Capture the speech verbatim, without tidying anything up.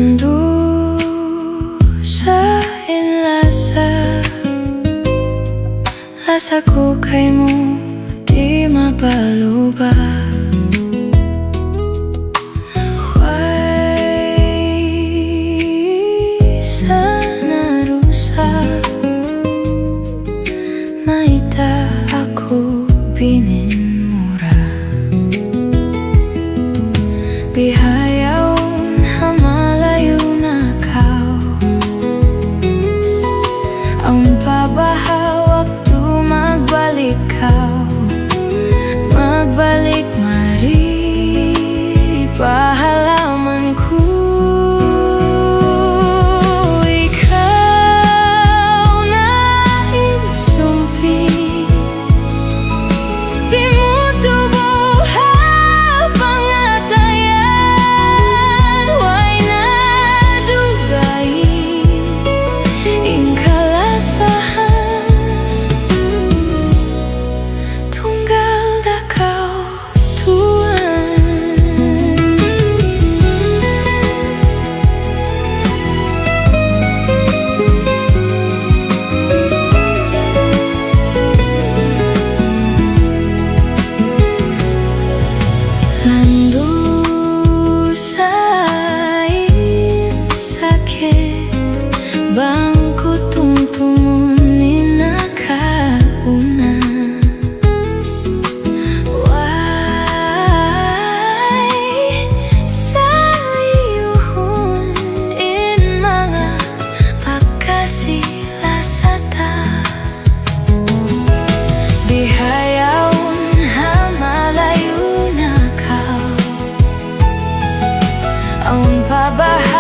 Landu' sa in lasa, lasa ku kaymu di' mapaluba. Way sa narusa, mayta' aku bininmura. Bihaun ha malayu' na kaw, awn pa baha' waktu magbalik kaw, magbalik mari pa halaman ku. Ikaw na in sumpit timutubul ha pangatayan, way na dugaing in kalasahan. Tunggal da kaw tuwan. Landu' sa in sakit, bang ku tumtumun in nakauna. Way sa liyuhun in manga pagkasi-lasa ta. Bihaun ha malayu' na kaw, awn pa baha'